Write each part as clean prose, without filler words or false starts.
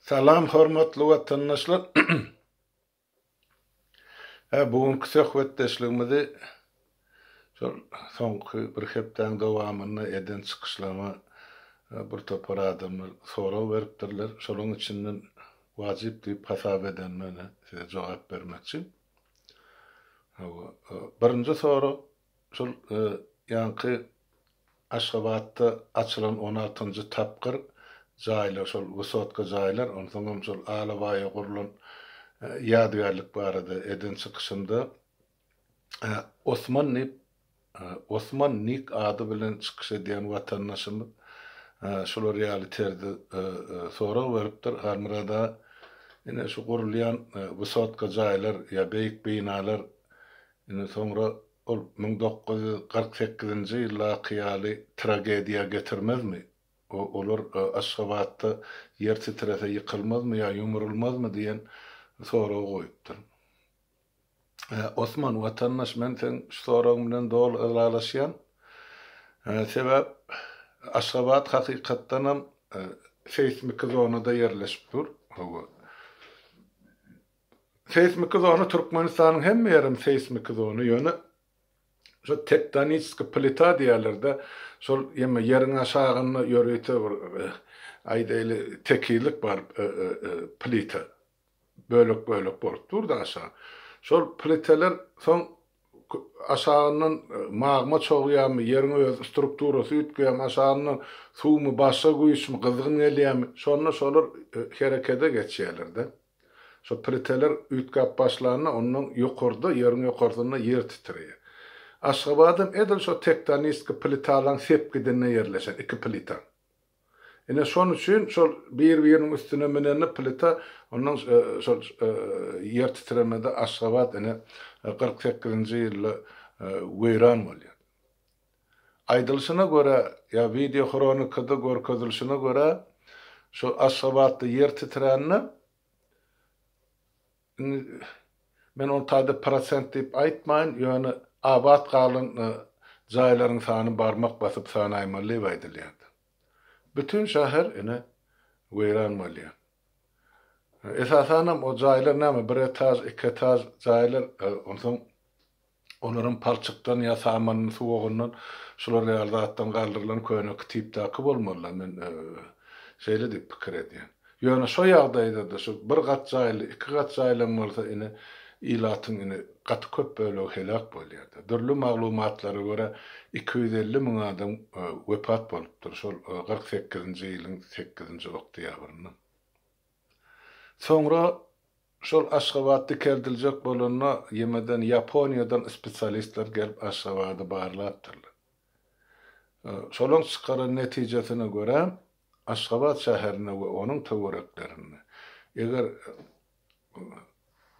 Salam hormatly watandaşlar. Hä, bu günki söhbetdeşligimizi şol soňky bir hepdäň dowamynda eden çykyşlaryma bir topar adamlar sorag beripdirler. Şolaryň içinden wajyp diýip hasap edenime size jogap bermekçi. Hawa, birinji sorag Şol ýaňky Aşgabatda açylan on altynjy tapgyr jaýlar, şol wysotka jaýlar, onsoňam şol Alabaýa gurlan ýadygärlik barada eden çykyşymda Osman diýip, Osman nik ady bilen çykyş edýän watandaşymyz şular ýaly terzde sorag beripdir, Halmyrat aga, ine şu gurulýan wysotka jaýlar ýa beýik binalar Indi soňra ol 1948-nji ýyldaky ýaly tragediýa getirmezmi? Olar Aşgabatda ýer titrese ýykylmazmy ýa ýumrulmazmy diýen soragy goýupdyr. Osman, watandaş, men seň şu soragyň bilen doly ylalaşýan. Sebäp Aşgabat hakykatdanam seýsmiki zonada ýerleşip dur. Hawa. Seýsmiki zona Türkmenistanyň hemme ýerem seýsmiki zona ýöne şo tektoniçeskiý plita diýýärlerde şol ýeme ýeriň aşagynda ýörite bir aýdaýly tekizlik bar plita bölek bölek bolup durda aşak şol pliteler soň aşagyndan magma çogýarmy ýeriň öz strukturasy üýtgeýärmi aşagyndan suwmy başga güýçmi gyzgyn gelýärmi şonda şolar herekede geçýärlerde. Şo pliteler üýtgäp başlanda ondan ýokarda, ýeriň ýokarsynda ýer titreýär. Aşgabadam edil şo tektoniski plitalaň sepgidinde ýerleşen iki plitaň. Ine şon üçin şol bir-biriniň üstüne münende plita ondan şol ýer titremede Aşgabat ine 48-nji ýylda weýran bolýar. Aýdylyşyna görä ýa wideohronikada görkezilişine görä, şol Aşgabatda ýer titrände, indi men ony taýda prosent diýip aýtmaýyn, ýöne abat galan jaýlaryň sany barmak basyp sanaýmaly diýip aýdylýardy. Bütin şäher ine weýran bolýar. Esasanam o jaýlar näme, bir etaž, iki etaž jaýlar, onsoň Olaram palçykdan ýa samanyň suwagyndan şular ýaly zatdan galdyrylan köneki tipdäki bolmalylar, men şeýle diýip pikir edýän. Ýöne şo ýagdaýda-da şu bir gat jaýly, iki gat jaýlam bolsa ine ilatyň ine gaty köp bölegi heläk bolýar-da. Dürli maglumatlara görä 250 müň adam wepat bolupdyr şol 48-nji ýylyň sekizinji oktýabrynda. Soňra şol Aşgabat dikeldiljek bolanda ýemeden Ýaponiýadan spesialistler gelip Aşgabady barlapdyrlar. Şolaň çykaran netijesine görä Aşgabat şäherinde we onuň töwereklerinde eger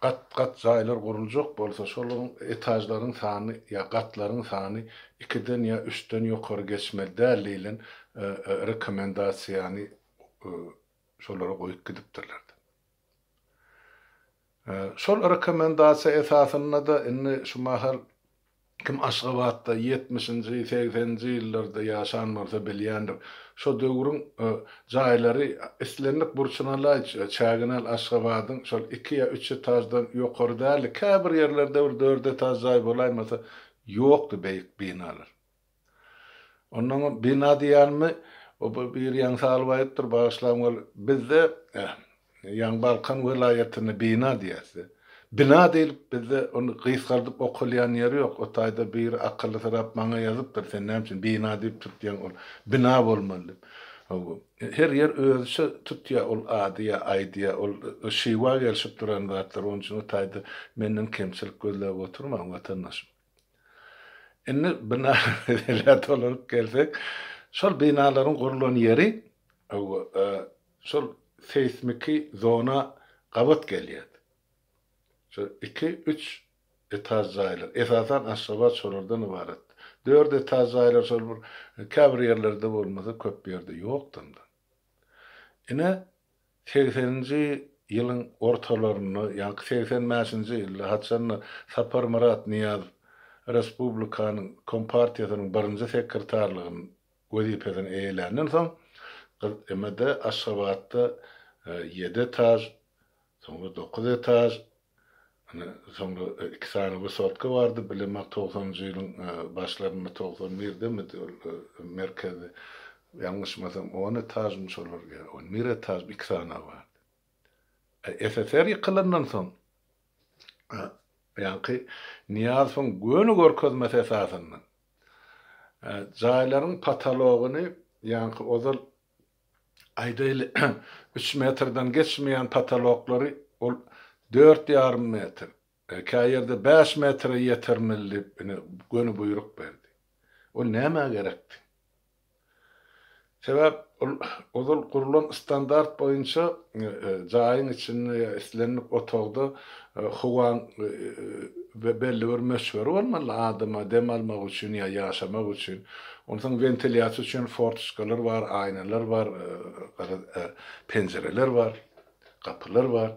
gat-gat jaýlar guruljak bolsa şolaryň etažlaryň sany ýa gatlaryň sany ikiden ýa üçden ýokary geçmeli däl diýlen rekomendasiýany şolara goýup gidipdirler. Şol rekomendasiýa esasynda-da indi şu mahal kim Aşgabatda ýetmişinji, segseninji ýyllarda ýaşan bolsa bilýändir. Şo döwrüň jaýlary islendik burçuna alaý, çägini al Aşgabadyň şol iki ýa üç etaždan ýokary däldi. Käbir ýerlerde bir dört etaž jaý bolaýmasa ýokdy beýik binalar. Onnoňam bina diýýänimi o bir biri ýaňy salyp aýdypdyr, bagyşlaň ol bizde ýaňy Balkan welaýatynda bina diýýäs-de. Bina diýlip bizde ony gysgaldyp okalýan ýeri ýok. O taýda biri akyllysyrap maňa ýazypdyr, sen näme üçin bina diýip tutýaň ol bina bolmaly diýip. Hawa. Her ýer özüçe tutýar ol ady ýa aýdýar ol şiwa gelşip duran zatlar onuň üçin o taýda menden kemçilik gözläp oturmaň watandaşym. Indi bina meselä dolanyp gelsek, şol binalaryň gurlan ýeri şol seýsmiki zona gabat gelýärdi. Şol iki, üç etaž jaýlar, esasan Aşgabat şolardan ybaratdy. Dört etaž jaýlar şol bir käbir ýerlerde bolmasa köp ýerde ýokdam-da. Ine, Segseninji ýylyň ortalarynda, ýaňky 85-nji ýylda, haçan-da Saparmyrat Nyýazow respublikanyň Kompartiýasynyň birinji sekretarlygyny wezipesini eýeländen soň, gyz MD Aşgabatda Ýedi etaž, soňra dokuz etaž, ine, soňra iki sany wysotka bardy, bilemok togsanynjy ýylyň başlarynda, 91 birdemidi ol merkezde, ýalňyşmasam on etažmy şolar ýa on bir etažmy iki sany bardy. SSR ýykylandan soň, ýaňky Nyýazowyň göni görkezmesi esasynda jaýlaryň potologyny ýaňky ozal aýdaýly, üç metrden geçmeýän potoloklary ol dört ýarym metr, kä ýerde bäş metre ýetirmeli diýip, ine, göni buýruk berdi. Ol nämä gerekdi? Sebäp ol ozal gurlan standart boýunça jaýyň içinde ýa islendik otagda howaň belli bir möçberi bolmaly adama dem almak üçin ýa ýaşamak üçin. Onsoň wentilýasiýa üçin fortoçkalar bar, aýnalar bar, garaz penjireler bar, gapylar bar.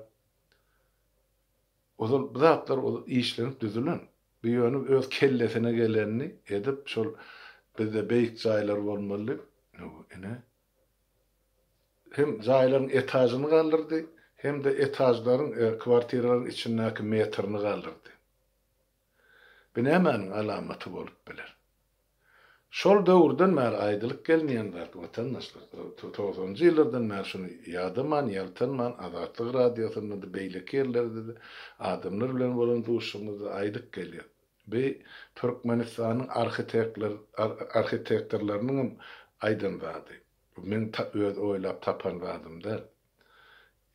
Ozal bu zatlar ozal işlenip düzülen. Bu ýöne öz kellesine gelenini edip şol bizde beýik jaýlar bolmaly diýip ine hem jaýlaryň etažyny galdyrdy, hem-de etažlaryň, kwartiralaryň içindäki metrini galdyrdy. Bu nämäniň alamaty bolup biler? Şol döwürden bäri aýdylyp gelinýän zat, watandaşlar, togsanynjy ýyllardan bäri şuny ýadaman, ýaltanman Azatlyk Radiosynda-da, beýleki ýerlerde-de adamlar bilen bolan duşuşygymyzda aýdyp gelýäs. Bu Türkmenistanyň arhitekler arhitektorlarynyňam aýdan zady. Bu meň öz oýlap tapan zadym däl.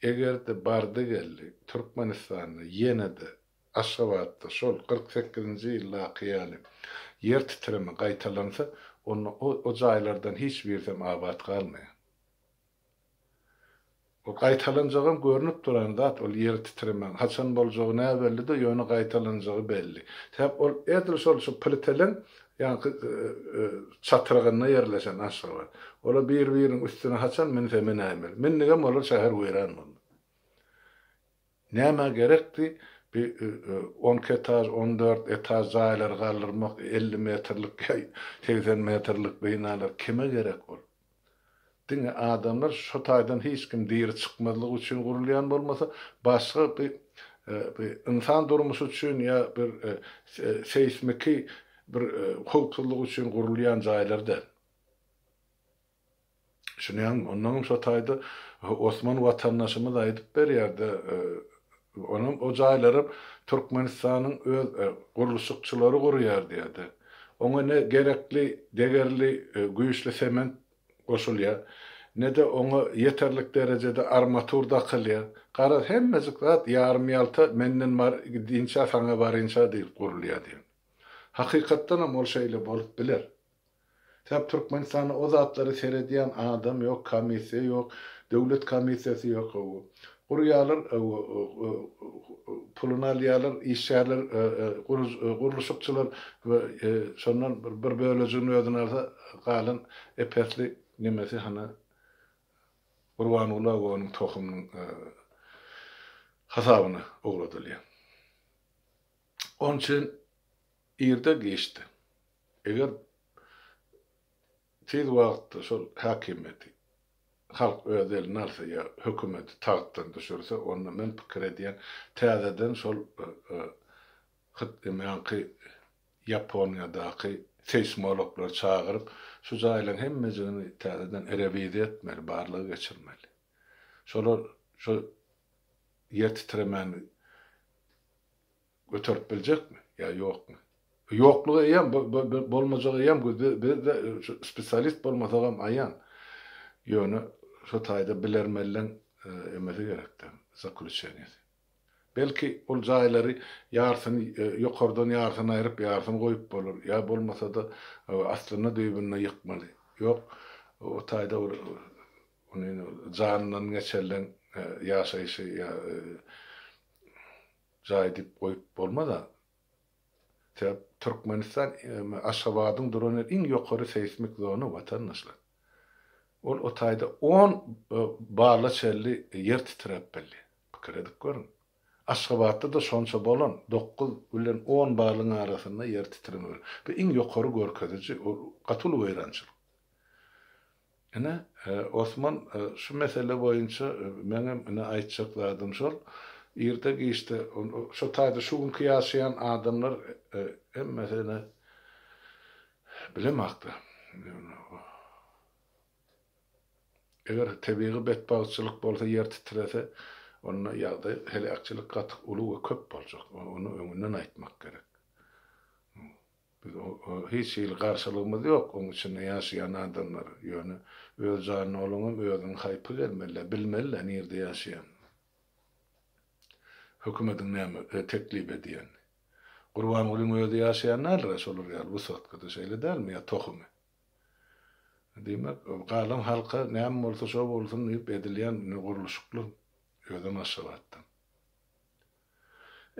Eger-de bardy-geldi Türkmenistanda ýene-de Aşgabatda şol 48-nji ýyldaky ýaly ýer titreme gaýtalansa, onda o jaýlardan hiç birisem abat galmaýar. Ol gaýtalanjagam görnüp duran zat, ol ýer titremäň haçan boljagy näbelli-de, ýöne gaýtalanjagy belli. Sebäp ol edil şol şu pliteleň ýaňky çatrygynda ýerleşen Aşgabat. Olar bir-biriniň üstüne haçan münse münäýmeli. Mündügem olar şäher weýran boldy. Nämä gerekdi bi on iki etaž, on dört etaž jaýlary galdyrmak, 50 metrlik ýa 80 metrlik binalar kime gerek ol? Diňe adamlar şo taýdan hiç kim diri çykmazlygy üçin gurulýan bolmasa, başga bi bi ynsan durmuşy üçin ýa bir seýsmiki bir howpsuzlyk üçin gurulýan jaýlar däl. Düşünýäňmi? Onnoňam şo taýda Osman watandaşymyz aýdyp berýärdi, onam o jaýlaram Türkmenistanyň öz gurluşykçylary gurýar diýýärdi. Oňa ne gerekli, degerli, güýçli sement goşulýar, ne-de oňa ýeterlik derejede armatur dakylýar. Garaz, hemmejik zat ýarym-ýalta, menden bar gidinçä, saňa barynça diýlip gurulýar diýen. Hakykatdanam ol şeýle bolup biler. Sebäp Türkmenistanda o zatlara seredýän adam ýok, komissiýa ýok, döwlet komissiýasy ýok. Gurýarlar, puluny alýarlar, işgärler, gurluşykçylar şondan bir bölejigini özüne alsa, galan ep-esli nemesi hany Gurbanguly aganyň tohumynyň hasabyna ugradylýar. Onuň üçin irde-giçde Eger tiz wagtda şol häkimiýeti halk öz eline alsa ýa hökümeti tagtdan düşürse, onda men pikir edýän, täzeden şol hyt ýaňky Ýaponiýadaky seýsmologlary çagyryp, şu jaýlaryň hemmejigini täzeden rewiziýa etmeli, barlag geçirmeli. Şolar şo ýer titremäni Göterip biljekmi ýa ýokmy? Ýoklugy eýýäm bolmajagy eýýäm bizde şu spesialist bolmasagam aýan. Ýöne şo taýda bilermenleň emesi gerekdä, zaklýuçeniýesi. Belki ol jaýlary ýarsyny ýokardan ýarsyny aýryp ýarsyny goýup bolar ýa bolmasada aslynda düýbünde ýykmaly. Ýok o taýda bir ony janyndan geçenleň ýaşaýşy ýa Jaý diýip goýup bolmaz-a. Sebäp Türkmenistan Aşgabadyň duran ýeri iň ýokary seýsmik zona watandaşlar. Ol o taýda on bala çenli ýer titräp bildi. Pikir edip görüň. Aşgabatda-da şonça bolan, dokuz bilen on balyň arasynda ýer titreme. Bu iň ýokary görkeziji, ol gaty uly weýrançylyk. Ine, Osman, şu mesele boýunça meňem ine aýtjak zadym şol. Irde-giçde şo taýda şu günki ýaşaýan adamlar hemmesi ine bilemakda. Eger tebigy betbagtçylyk bolsa, ýer titrese, onda ýagdaý, heläkçilik gaty uly we köp boljak. Ony öňünden aýtmak gerek. Biz hiç hili garşylygymyz ýok oň içinde ýaşaýan adamlara. Ýöne öz janyna olaňam özüniň haýpy gelmeli-dä, bilmeli-dä nirde ýaşaýanyny. Hökümediň näme teklip edýänini. Gurbangulyň özi ýaşaýan däldir-ä şolar ýaly wysotkada, şeýle dälmi ýa tohumy? Diýmek, galan halka näme bolsa şo bolsun diýip edilýän indi gurluşyklar özem Aşgabatdan.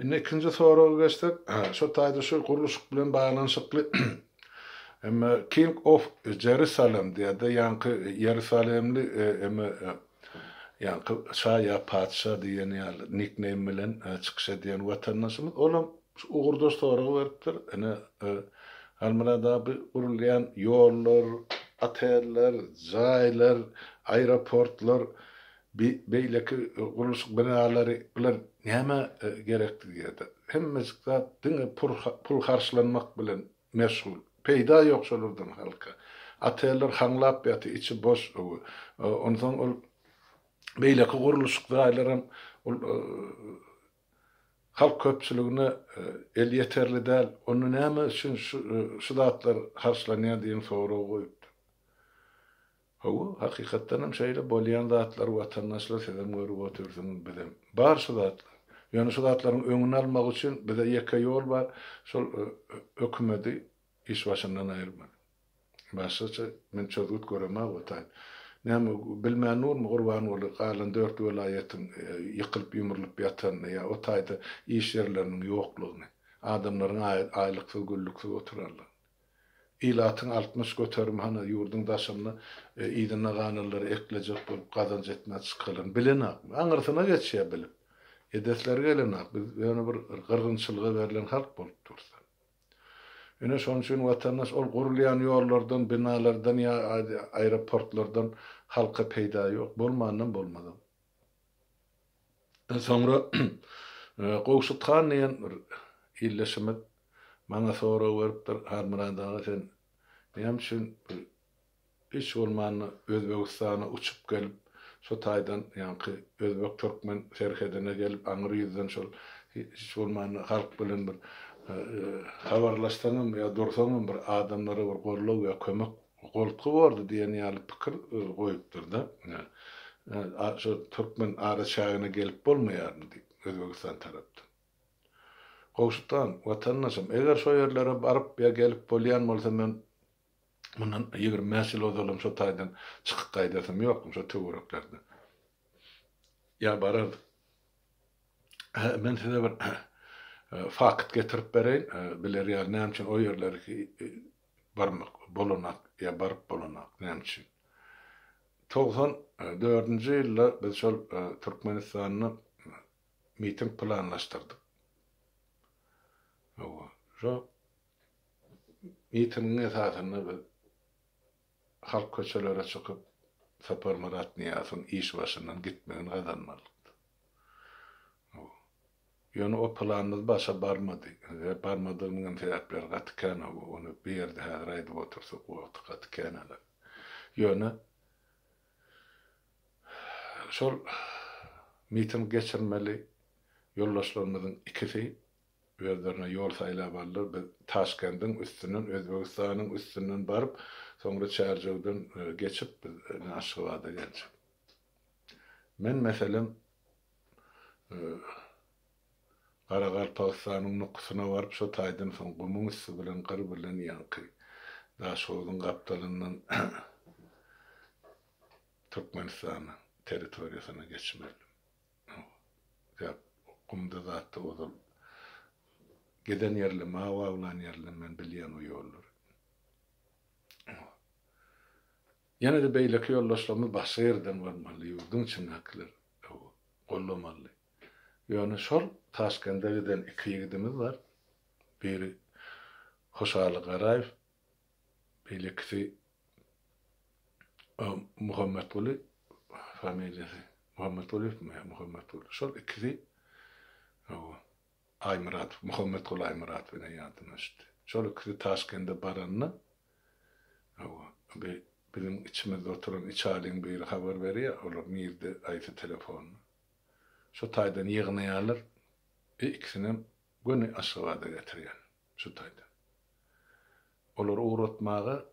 Indi ikinji soraga geçsek, şo taýda şu gurluşyk bilen baglanyşykly emme King of Jerusalem diýýär-de, ýaňky Ýerusalemli emme ýaňky şa ýa patyşa diýen ýaly nikneým bilen çykyş edýän watandaşymyz, olam şu ugurdaş sorag beripdir. Ine, Halmyrat abi gurulýan ýollar, oteller, jaýlar, aeroportlar Bi beýleki gurluşyk binalary bular nämä gerekdi diýýärdi. Hemmejik zat diňe pul harçlanmak bilen meşgul. Peýda ýok şolardan halka. Oteller haňlap ýatyr, içi boş. Onsoň ol beýleki gurluşyk jaýlaram ol halk köpçüligine elýeterli däl. Onda näme üçin şu zatlar harçlanýar diýen soragy goýupdyr. Hawa, hakykatdan hem şeýle bolýan zatlar watandaşlar sizem görüp otyrsyňyz bizem. Bar şu zatlar. Ýöne şu zatlaryň öňüni almak üçin bize ýeke ýol bar, şol hökümedi iş başyndan aýyrmaly. Başgaça men çözgüt göremok o taýda. Näme bilmän durmy Gurbanguly galan dört welaýatyň ýykylyp ýumrulyp ýatanyny ýa o taýda iş ýerleriniň ýoklugyny, adamlaryň aýlyksyz güllüksiz oturanlygyny. Ilatyň 60 göterimi hany ýurduň daşynda yzynda galanlary eklejek bolup gazanç etmä çykalan bilenakmy? Aňyrsyna geçýä bilip. Edesleri gelenak. Biz ýöne bir gyrgynçylyga berlen halk bolup dursa. Ine şonuň üçin watandaş ol gurulýan ýollardan, binalardan ýa aeroportlardan halka peýda ýok. Bolmandan bolmazam. Soňra Gowşut han diýen bir ildeşimiz maňa sorag beripdir, Halmyrat aga sen näme üçin bir hiç bolmanda Özbegistana uçup gelip, şo taýdan ýaňky özbek-türkmen serhedine gelip aňry ýüzden şol hiç bolmanda halk bilen bir habarlaşsaňam ýa dursaňam bir adamlara bir goldaw ýa kömek goltgy bordy diýen ýaly pikir goýupdyr-da. Şo türkmen araçägine gelip bolmaýarmy diýip, Özbegistan tarapdan. Gowşut han, watandaşym, eger şo ýerlere baryp ýa gelip bolýan bolsa men mundan 25 ýyl ozalam şo taýdan çykyp gaýdasym ýokmy şo töwereklerde. Ýa barardyk. Men size bir fakt getirip bereýin, biler ýaly näme üçin o ýerleri barmak bolanak ýa baryp bolanak näme üçin? 94-nji ýylda biz şol Türkmenistanda miting planlaşdyrdyk. Hawa, şo mitingiň esasynda biz halk köçelere çykyp Saparmyrat Nyýazowyň iş başyndan gitmegini gazanmalykdy. Ýöne o planymyz başa barmady. Barmadygynyň hem sebäpleri gaty kän hawa, ony bu ýerde häzir aýdyp otursak wagty gaty kän alar. Ýöne şol miting geçirmeli ýoldaşlarymyzyň ikisi özlerine ýol saýlap aldylar. Biz Taşkendiň üstünden, Özbegistanyň üstünden baryp, soňra Çärjewden geçip biz Aşgabada geljek. Men meselem Garagalpagystanyň Nukusyna baryp, şo taýdan soň gumuň üsti bilen, gyr bilen ýaňky Daşhowzuň gapdalyndan Türkmenistanyň territoriýasyna geçmeli. Sebäp gumda zatda ozal gezen ýerlem, aw awlan ýerlem men bilýän o ýollary. Ýene-de beýleki ýoldaşlarymyz başga ýerden barmaly, ýurduň içindäkiler gollamaly. Ýöne şol Taşkende giden iki ýigidimiz bar. Biri Hoşaly Garaýew, beýlekisi. Muhammetguly familiýasy Muhammetgulyýewmi ýa Muhammetguly şol ikisi hawa Aýmyradow Muhammetguly Aýmyradow ine ýadyma düşdi. Şol ikisi Taşkende baranda hawa bi biziň içimizde oturan içalyň biri habar berýär olar nirde haýsy telefonda. Şo taýdan ýygnaýarlar i ikisinem göni Aşgabada getirýär şu taýdan. Olary ugratmaga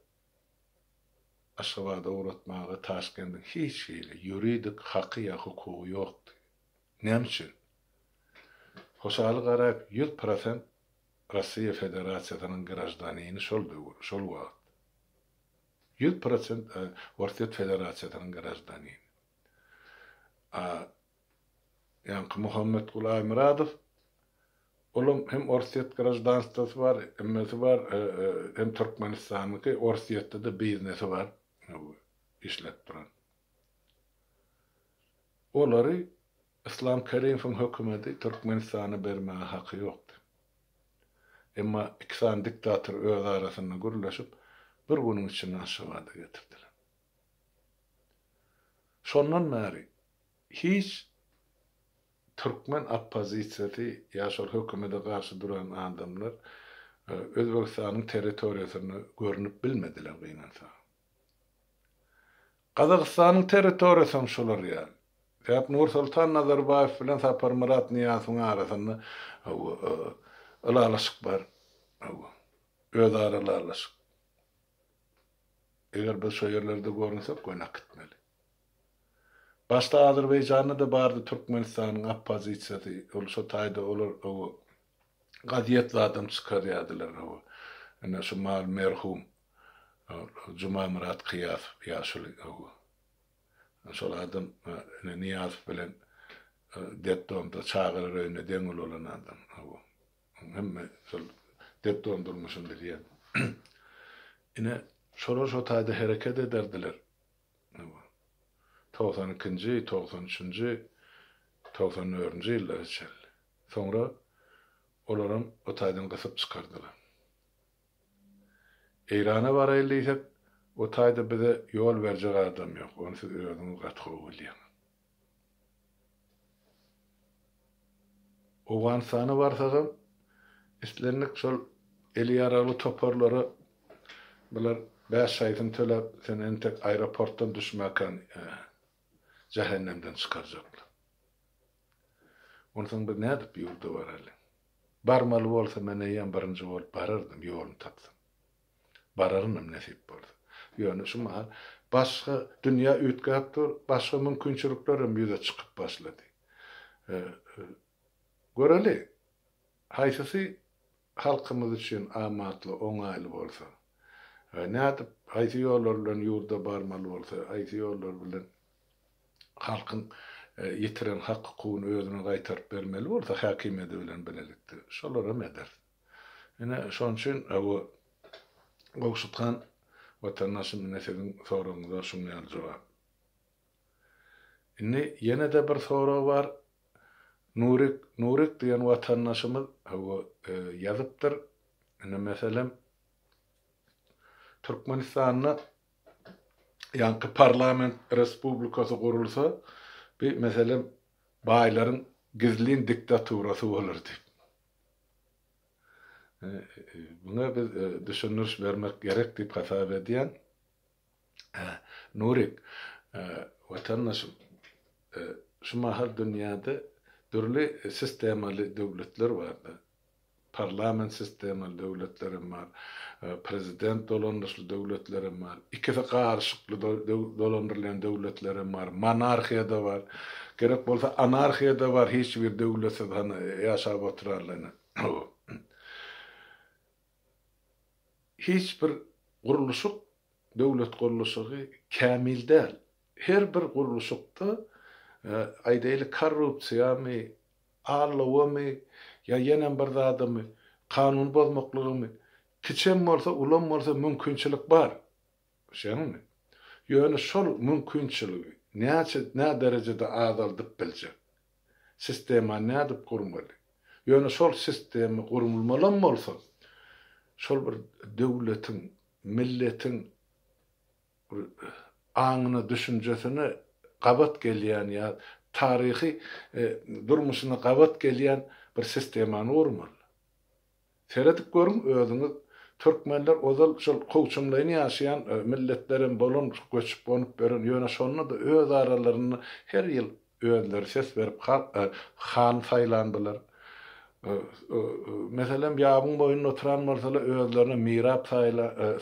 Aşgabada ugratmaga Taşkendiň hiç hili ýuridik haky ýa hukugy ýokdy. Näme üçin? Hoşaly Garaýew 100% Rossiýa Federasiýasynyň graždanini şol döwür, şol wagt. 100% Orsýet Federasiýasynyň graždanini. A ýaňky Muhammetguly Aýmyradow olam hem Orsýet graždanstwasy bar, hemmesi bar, hem Türkmenistanyňky, Orsýetde-de biznesi bar, işläp duran. Olary Yslam Kerimowyň hökümeti Türkmenistana bermäge haky ýokdy. Emma iki sany diktator öz arasynda gürleşip, bir günüň içinde Aşgabada getirdiler. Şondan bäri hiç türkmen oppozisiýasy ýa şol hökümete garşy duran adamlar Özbegistanyň territoriýasynda görnüp bilmediler gynansagam. Gazagystanyň territoriýasy hem şolar ýaly. Sebäp Nursoltan Nazarbaýew bilen Saparmyrat Nyýazowyň arasynda ylalaşyk bar. Özara ylalaşyk. Eger biz şo ýerlerde görünsek göni äkitmeli. Başda Azerbaýjanda-da bardy Türkmenistanyň oppozisiýasy, ol şo taýda olar owo gazýet zadam çykarýardylar owo. Ine şu mal merhum Jumamyrat Kyýasow ýaşuly owo. Şol adam ine Nyýazow bilen detdomda çagalar öýünde deň ulalan adam owo. Hemme şol detdom durmuşyny bilýän. Ine, şolar şo taýda hereket ederdiler. 92-nji, 93-nji, 94-nji ýyllara çenli. Soňra olaram o taýdan gysyp çykardylar. Eýrana baraýly diýsek, o taýda bize ýol berjek adam ýok. Ony siz özüňiz gaty gowy bilýäňiz. Owganystana barsagam, islendik şol eli ýaragly toparlara bular bäş şaýsyny töläp, seni entek aeroportdan düşmäkäň jähennemden çykarjaklar. Onsoň biz nädip ýurda baraly? Barmaly bolsa men eýýäm birinji bolup barardym, ýoluny tapsam. Bararynam nesip bolsa. Ýöne şu mahal başga dünýä üýtgäp dur, başga mümkinçilikler hem ýüze çykyp başlady. Göreli, haýsysy halkymyz üçin amatly, oňaýly bolsa. Nädip, haýsy ýollar bilen ýurda barmaly bolsa, haýsy ýollar bilen halkyň ýitiren hak-hukugyny özüne gaýtaryp bermeli bolsa häkimiýeti bilen bilelikde, şolaram ederis. Ine, şonuň üçin bu Gowşut han watandaşym ine siziň soragyňyza şuň ýaly jogap. Indi ýene-de bir sorag bar. Nurik, Nurik diýen watandaşymyz hawa ýazypdyr. Ine meselem Türkmenistanda ýaňky parlament respublikasy gurulsa, bi meselem baýlaryň gizlin diktaturasy bolar diýip. Muňa biz düşündiriş bermek gerek diýip hasap edýän. Nurik, watandaşym, şu mahal dünýäde dürli sistemaly döwletler bar-da. Parlament sistemaly döwletlerem bar, prezident dolandyryşly döwletlerem bar, ikisi garyşykly dolandyrylýan döwletlerem bar, monarhiýa-da bar. Gerek bolsa anarhiýa-da bar, hiç bir döwletsiz hany ýaşap oturarlar. Hiç bir gurluşyk, döwlet gurluşygy kämil däl. Her bir gurluşykda, aýdaýly, korrupsiýamy, allawamy ýa ýenem bir zadymy, kanuny bozmaklygymy, kiçem bolsa, ulam bolsa mümkinçilik bar. Şeýlemi? Ýöne şol mümkinçiligi näçe, nä derejede azaldyp biljek? Sistemany nädip gurmaly? Ýöne şol sistema gurulmalam bolsa, şol bir döwletiň, milletiň bir. aňyna, düşünjesine gabat gelýän ýa taryhy durmuşyna gabat gelýän bir sistemany gurmaly. Seredip görüň özüňiz, türkmenler ozal şol kowçumlaýyn ýaşaýan milletlerem bolan, göçüp-gonup ýören, ýöne şonda-da öz aralarynda her ýyl özleri ses berip han saýlandylar. Meselem, ýabyň boýunda oturan bolsalar özlerine mirap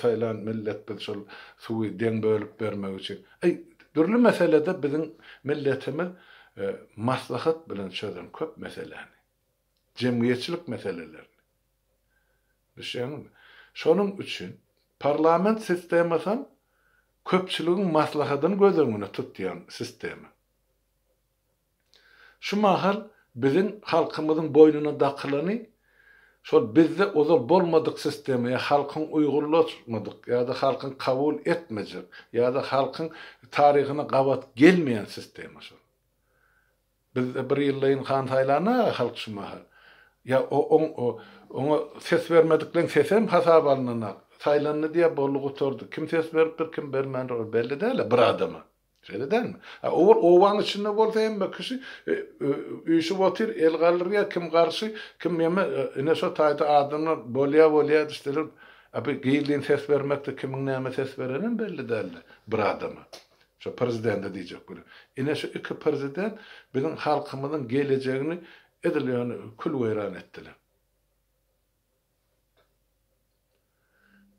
saýlan millet biz şol suwy deň bölüp bermek üçin. Eý, dürli meselede biziň milletimiz maslahat bilen çözen köp meseläni. Jemgyýetçilik meselelerini. Düşýäňizmi? Şonuň üçin parlament sistemasam köpçüligiň maslahatyny göz öňüne tutýan sistema. Şu mahal biziň halkymyzyň boýnuna dakylany şol bizde ozal bolmadyk sistema ýa halkyň uýgunlaşmadyk ýa-da halkyň kabul etmejek ýa-da halkyň taryhyna gabat gelmeýän sistema şol. Bizde bir ýyllaýyn han saýlana halk şu mahal. Ýa oňa ses bermedikleň sesem hasaba alnanak. Saýlandy diýýär boldy gutardy. Kim ses beripdir kim bermändir ol belli däl-ä bir adama. Şeýle dälmi? A owal obaň içinde bolsa hemme kişi üýşüp otyr el galdyrýar kim garşy kim neme ine şo taýda adamlar bolýa bolýa diýişdiler. A bu gizlin ses bermekde kimiň näme ses berenem belli däldi bir adama. Şo prezidente diýjek bolýan. Ine şu iki prezident biziň halkymyzyň gelejegini edil ýöne kül-weýran etdiler.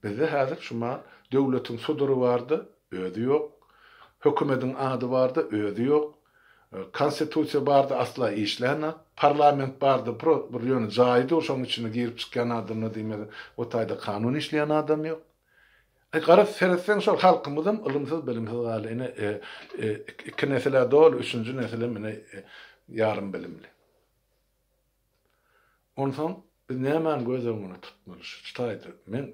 Bizde häzir şu mal döwletiň sudury barda özi ýok, hökümediň ady barda özi ýok, konstitusiýa barda asla işlänok, parlament barda bir ýöne jaýy dur şoň içine girip çykýan adamlar diýmeli o taýda kanun işleýän adam ýok. Aý garaz seretseň şol halkymyzam ylymsyz bilimsiz galdy ine iki nesilä doly üçünji nesilem ine ýarym bilimli. Onsoň biz nämäni göz öňüne tutmaly şu taýda men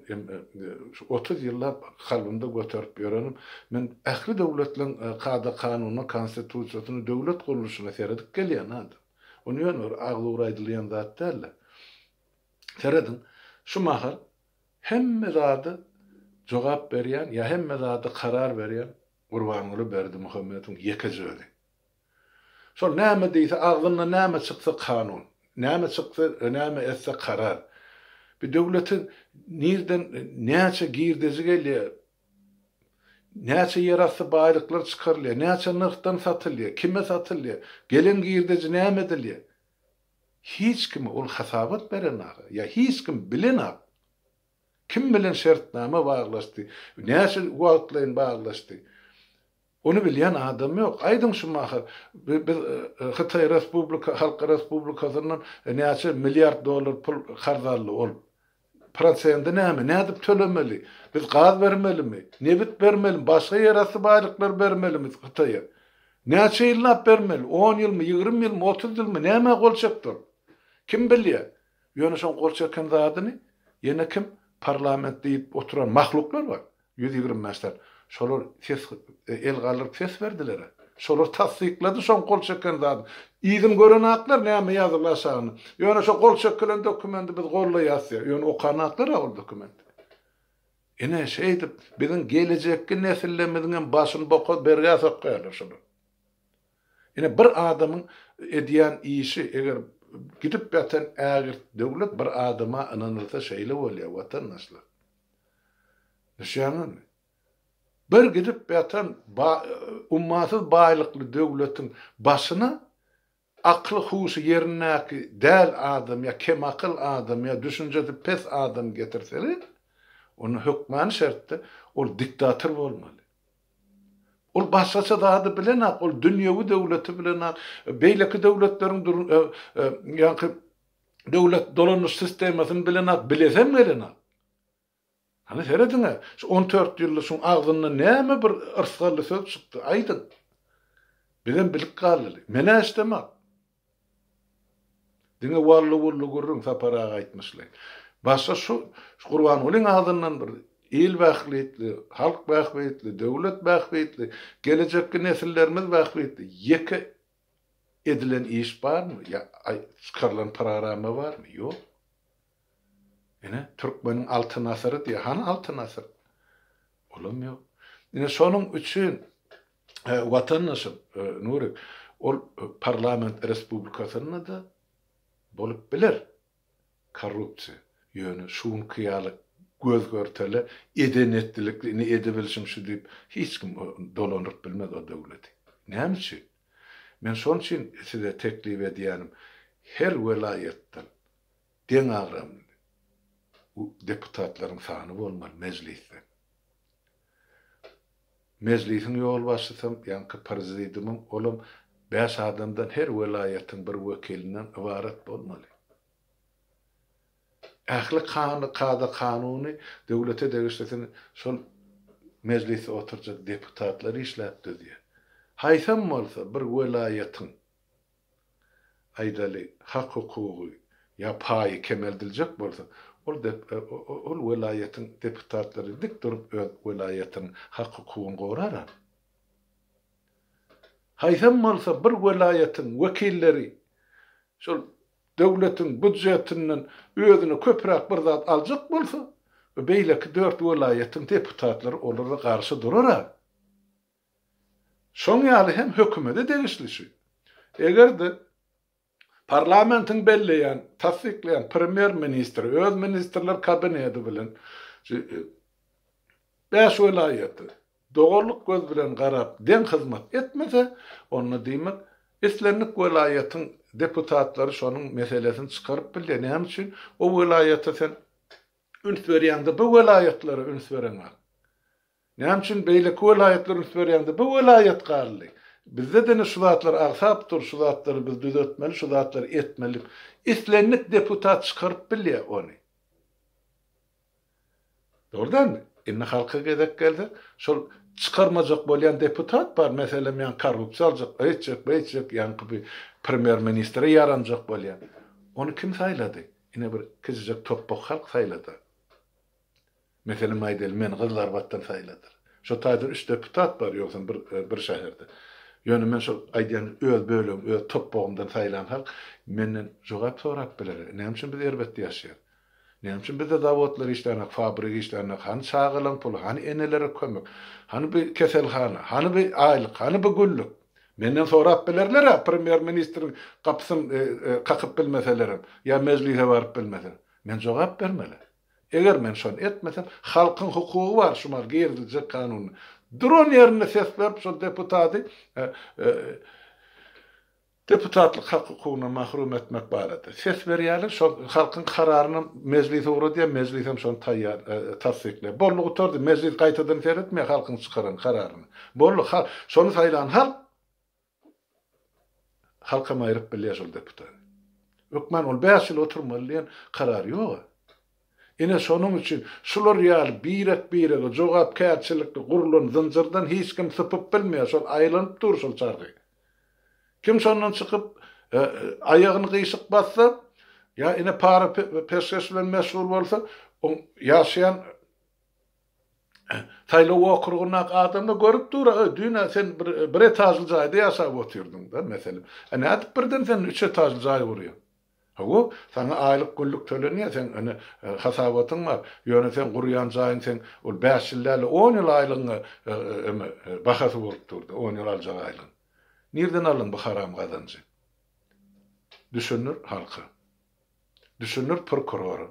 şu 30 ýyllap kalbymda göterip ýörenim men ähli döwletleň kada kanunyna konstitusiýasyna döwlet gurluşyna seredip gelýän adam. Ony ýöne bir agyz ugra aýdylýan zat dälde. Serediň şu mahal Hemme zada jogap berýän ýa hemme zada karar berýän Gurbanguly Berdimuhamedowyň ýekeje özi. Şol näme diýse, agzyndan näme çyksa kanun, näme çyksa, näme etse karar. Bir döwlete nirden näçe girdeji gelýär, näçe ýerasty baýlyklar çykarylýar, näçe nyrhdan satylýar, kime satylýar, gelen girdeji näme edilýär? Hiç kime ol hasabat berenak, ýa hiç kim bilenak. Kim bilen şertnama baglaşdy, näçe wagtlaýyn baglaşdy. Ony bilýän adam ýok. Aýdyň şu mahal biz Hytaý Respublika Halk Respublikasyndan näçe milliard dollar pul karz aldy ol. Prosendi näme? Nädip tölemeli? Biz gaz bermelimi? Nebit bermelimi? Başga ýerasty baýlyklar bermelimi Hytaýa? Näçe ýyllap bermeli? On ýylmy, 20 ýylmy, 30 ýylmy? Nämä gol çekdi ol? Kim bilýär? Ýöne şoň gol çeken zadyny ýene kim? Parlament diýip oturan mahluklar bar. 125 sany. Şolar ses el galdyryp ses berdiler-ä. Şolar tassyklady şoň gol çeken zadyny. Yzyny görenaklar näme ýazyldy aşagynda. Ýöne şo gol çekilen dokumendi biz gollaýas diýýär. Ýöne okanaklar-a ol dokumenti. Ine şeýdip biziň gelejekki nesillemiziňem başyny boka bergä sokýarlar şolar. Ine bir adamyň edýän işi eger gidip ýatan ägirt döwlet bir adama ynanylsa şeýle bolýar watandaşlar. Düşýäňizmi? Bir gidip ýatan ummasyz baýlykly döwletiň başyna akyly huşy ýerindäki däl adam ýa kemakyl adam ýa düşünjesi pes adam getirseler, onda hökmany şertde ol diktator bolmaly. Ol başgaça zady bilenak, ol dünýewi döwleti bilenak, beýleki döwletleriň ýaňky döwlet dolanyş sistemasyny bilenak, bilesem gelenak. Hany serediň-ä, şu on dört ýylda şuň agzyndan näme bir yrsgally söz çykdy, aýdyň. Bizem bilip galdyly. Men-ä eşdemok. Diňe wally-wully gürrüň, Sapar aga aýtmyşlaýyn. Başga şu Gurbangulyň agzyndan bir il bähbitli, halk bähbitli, döwlet bähbitli, gelejekki nesillerimiz bähbitli ýeke edilen iş barmy ýa çykarylan programma barmy? Ýok. Ine, türkmeniň altyn asyry diýýär. Hany altyn asyr? Olam ýok. Ine, şonuň üçin. Watandaşym Nurik, ol parlament respublikasynda-da bolup biler korrupsiýa. Ýöne şu günki ýaly göz-görtele eden-etdilikli indi edebilişim şu diýip hiç kim dolandyryp bilmez o döwleti. Näme üçin? Men şonuň üçin size teklip edýänim, her welaýatdan deňagramly deputatlaryň sany bolmaly mejlisde. Mejlisiň ýolbaşçysam, ýaňky prezidiumam, olam bäş adamdan, her welaýatyň bir wekilinden ybarat bolmaly. Ähli kada-kanuny, döwlete degişlisini şol mejlisde oturjak deputatlar işläp düzýär. Haýsam bolsa bir welaýatyň aýdaly, hak-hukugy ýa paýy kemeldiljek bolsa, ol ol welaýatyň deputatlary dik durup öz welaýatynyň hak-hukugyny gorar-a. Haýsam bolsa bir welaýatyň wekilleri şol döwletiň býudjetinden özüne köpräk bir zat aljak bolsa, beýleki dört welaýatyň deputatlary olara garşy durar-a. Şoň ýaly hem hökümede degişli şu. Eger-de parlamentiň belleýän, tassyklaýan premýer-ministri öz ministrler kabineti bilen şu bäş welaýata doganlyk göz bilen garap deň hyzmat etmese, onda diýmek, islendik welaýatyň deputatlary şonuň meselesini çykaryp bilýär. Näme üçin? O welaýata sen üns berýäňde bu welaýatlara üns bereňok. Näme üçin beýleki welaýatlara üns berýäňde bu welaýat galdy? Bizde dene şu zatlar agsap dur, şu zatlary biz düzetmeli, şu zatlary etmeli diýip, islendik deputat çykaryp bilýär ony. Dogry dälmi? Indi halka gezek gelse, şol çykarmajak bolýan deputat bar, meselem, ýaňky korrupsiýa aljak, öýtjek, beýtjek, ýaňky bir premýer-ministre ýaranjak bolýan. Ony kim saýlady? Ine bir kiçijek topbak halk saýlady. Meselem aýdaly, meni Gyzylarbatdan saýladylar. Şo taýdan üç deputat bar ýogsam bir bir şäherde. Ýöne men şol aýdýan öz bölegim, öz topbagymdan saýlan halk menden jogap sorap biler. Näme üçin biz erbet ýaşaýarys? Näme üçin bizde zawodlar işlänok, fabrik işlänok, hany çagalaň puly, hany enelere kömek, hany bi keselhana, hany bi aýlyk, hany bi günlük? Menden sorap bilerler-ä, premýer-ministriň gapysyny kakyp bilmeselerem, ýa mejlise baryp bilmeseler. Men jogap bermeli. Eger men şony etmesem, halkyň hukugy bar şu mal giriziljek kanunda. Duran ýerinde ses berip şol deputady deputatlyk hak-hukugyndan mahrum etmek barada ses berýärler. Şol halkyň kararynam mejlise ugradýar, mejlis hem şony taýýar tassyklaýar. Boldy gutardy, mejlis gaýtadan seretmeýär halkyň çykaran kararyna. Boldy, şony saýlan halk Halkam aýryp bilýär şol deputany. Hökman ol bäş ýyl oturmaly diýen karar ýog-a. Ine şonuň üçin şular ýaly birek-birege jogapkärçilikli gurlan zynjyrdan hiç kim sypyp bilmeýär, şol aýlanyp dur şol çarhy. Kim şondan çykyp aýagyny gyşyk bassa, ýa ine para-peşgeş bilen meşgul bolsa, oň ýaşaýan Saýlaw okrugyndaky adamlar görüp dur, öý, düýn-ä sen bir, bir etažly jaýda ýaşap otyrdyň-da, meselem. A nädip birden sen üç etažly jaý gurýaň? Hawa, saňa aýlyk-günlük tölenýär, seň ine, hasabatyň bar. Ýöne seň gurýan jaýyň seň ol bäş ýyl däl-de, on ýyl aýlygyňa eme, bahasy bolup dur-da, on ýyl aljak aýlygyň. Nirden aldyň bu haram gazanjy? Düşündir halka. Düşündir prokurora.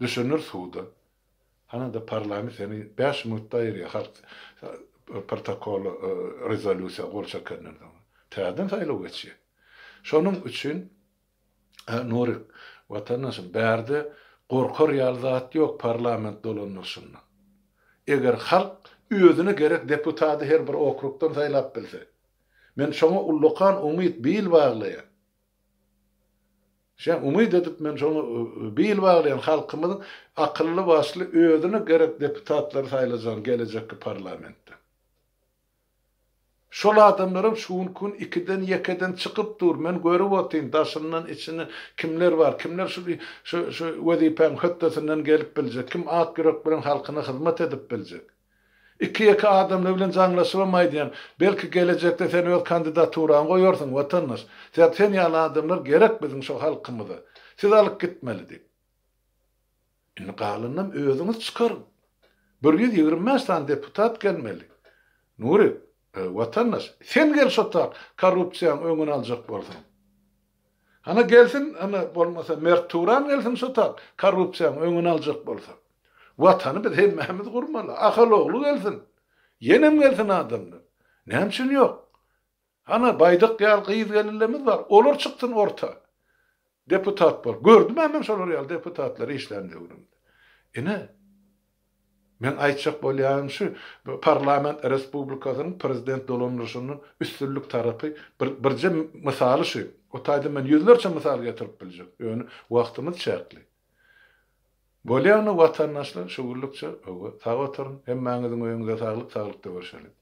Düşündir suda. Hanada parlament seni bäş minutda aýyrýar halk protokola rezolýusiýa gol çekenden soň. Täzeden saýlaw geçýär. Şonuň üçin Nurik watandaşym bärde gorkar ýaly zat ýok parlament dolandyryşynda. Eger halk özüne gerek deputady her bir okrugdan saýlap bilse. Men şoňa ullakan umyt bil baglaýan. Şeň umyt edip men şoňa bil baglaýan halkymyzyň akylly başly özüne gerek deputatlary saýlajagyny gelejekki parlamentde. Şol adamlaram şu günki gün ikiden ýekeden çykyp dur men görüp otyryn daşyndan içinden kimler bar kimler şu şu şu wezipäň hötdesinden gelip biljek kim ak ýürek bilen halkyna hyzmat edip biljek. Iki-ýeke adamlar bilen jaňlaşybam aýdýan, belki gelejekde sen öz kandidaturaňy goýarsyň, watandaş. Sebäp sen ýaly adamlar gerek biziň şo halkymyza. Siz alyp gitmeli diýip. Indi galanynam özüňiz çykaryň. 125 sany deputat gelmeli. Nury. Watandaş, sen gel şo tak korrupsiýaň öňüni aljak bolsaň. Hana gelsin, hana bolmasa Mert Turan gelsin şo tak korrupsiýaň öňüni aljak bolsa. Watany biz hemmämiz gurmaly. Ahal ogly gelsin. Ýenem gelsin adamlar. Näme üçin ýok? Hana Baýdak ýaly gyz-gelinlerimiz bar. Olar çyksyn orta. Deputat bolup. Gördüm-ä men şolar ýaly deputatlary işlän döwrümde. Ine, meň aýtjak bolýanym şu, bu parlament respublikasynyň prezident dolandyryşynyň üstünlik tarapy bir birje mysaly şu. O taýda men ýüzlerçe mysal getirip biljek. Ýöne wagtymyz çäkli. Bolýa onda watandaşlar şu günlükçe öwe sag oturyň. Hemmäňiziň öýüňize saglyk, saglykda görşeliň.